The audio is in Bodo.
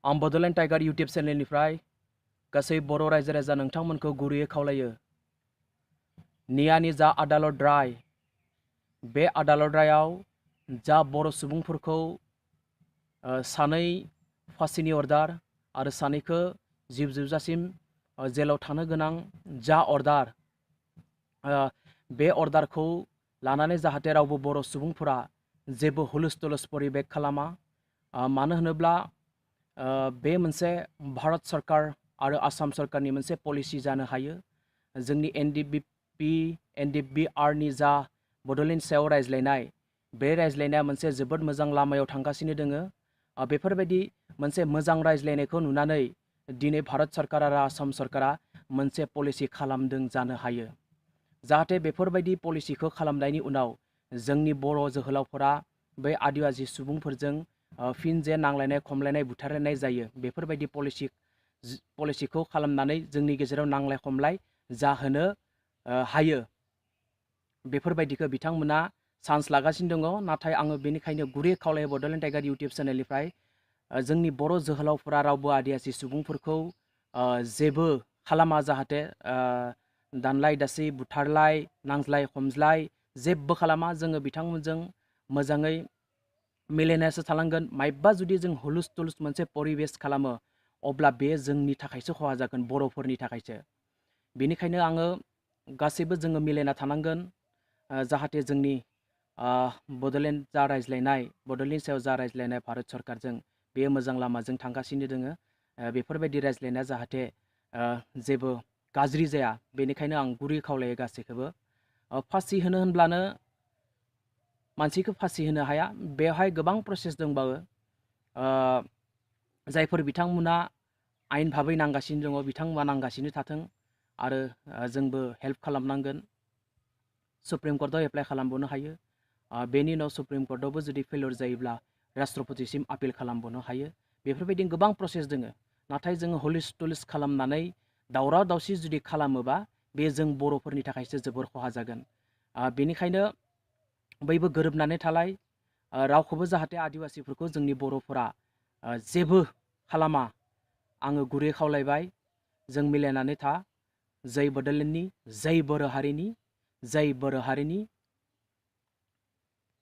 आं बड'लेण्ड टाइगार इउटुब चेनेलनिफ्राय गासै बर' रायजो राजा नोंथांमोनखौ गुरैयै खावलायो। नियानि जा आदालत राय, बे आदालत रायाव जा बर' सुबुंफोरखौ सानै फासिनि अर्डार आरो सानैखौ जिउ जोबजासिम जेलाव थानो गोनां जा अर्डार, बे अर्डारखौ लानानै जाहाथे रावबो बर' सुबुंफोरा जेबो हुलुस थुलुस परिबेक खालामा। मानो होनोब्ला बे मोनसे भारत सरकार आरो आसाम सरकारनि मोनसे पलिसि जानो हायो। जोंनि एनडिबिआरनि जा बड'लेण्ड सायाव रायज्लायनाय, बे रायज्लायनाया मोनसे जोबोद मोजां लामायाव थांगासिनो दोङो। बेफोरबायदि मोनसे मोजां रायज्लायनायखौ नुनानै दिनै भारत सरकार आरो आसाम सरकारा मोनसे पलिसि खालामदों जानो हायो। जाहाथे बेफोरबायदि पलिसिखौ खालामनायनि उनाव जोंनि बर' जोहोलावफोरा बै आदिवासी सुबुंफोरजों फिन जे नांलायनाय खमलायनाय बुथारलायनाय जायो, बेफोरबायदि पलिसिखौ खालामनानै जोंनि गेजेराव नांलाय खमलाय जाहोनो हायो। बेफोरबायदिखौ बिथांमोना चान्स लागासिनो दङ। नाथाय आङो बेनिखायनो गुरै खावलायो बड'लेण्ड टाइगार इउटुब चेनेलनिफ्राय जोंनि बर' जोहोलावफोरा रावबो आदिवासी सुबुंफोरखौ जेबो खालामा, जाहाथे दानलाय दासि बुथारलाय नांज्लाय खमज्लाय जेबो खालामा। जोङो बिथांमोनजों मोजाङै मिलायनासो थानांगोन। मायबा जुदि जों हुलुस थुलुस मोनसे परिबेस खालामो, अब्ला बे जोंनि थाखायसो खहा जागोन, बर'फोरनि थाखायसो। बेनिखायनो आङो गासैबो जोङो मिलायना थानांगोन, जाहाथे जोंनि बड'लेण्ड जा रायज्लायनाय, बड'लेण्ड सायाव जा रायज्लायनाय भारत सरकारजों, बेयो मोजां लामाजों थांगासिनो दोङो। बेफोरबायदि रायज्लायनाया जाहाथे जेबो गाज्रि जाया, बेनिखायनो आं गुरै खावलायो गासैखौबो। फासि होनो होनब्लानो मानसिखौ फासि होनो हाया, बेवहाय गोबां प्रसेस दंबावो। जायफोर बिथांमोना आयेन भाबै नांगासिनो दङ, बिथांमोना नांगासिनो थाथों आरो जोंबो हेल्प खालामनांगोन। सुप्रिम कर्टआव एप्लाइ खालामबावनो हायो। बेनि उनाव सुप्रिम कर्टआवबो जुदि फेलियर जायोब्ला राष्ट्रपतिसिम आपिल खालामबावनो हायो। बेफोरबायदि गोबां प्रसेस दोङो। नाथाय जोङो हुलिस थुलिस खालामनानै दावराव दावसि जुदि खालामोबा, बे जों बर'फोरनि थाखायसो जोबोर खहा जागोन। बेनिखायनो बयबो गोरोबनानै थालाय, रावखौबो जाहाथे आदिवासिफोरखौ जोंनि बर'फोरा जेबो खालामा, आङो गुरै खावलायबाय। जों मिलायनानै था। जै बड'लेण्डनि, जै बर' हारिनि, जै बर' हारिनि।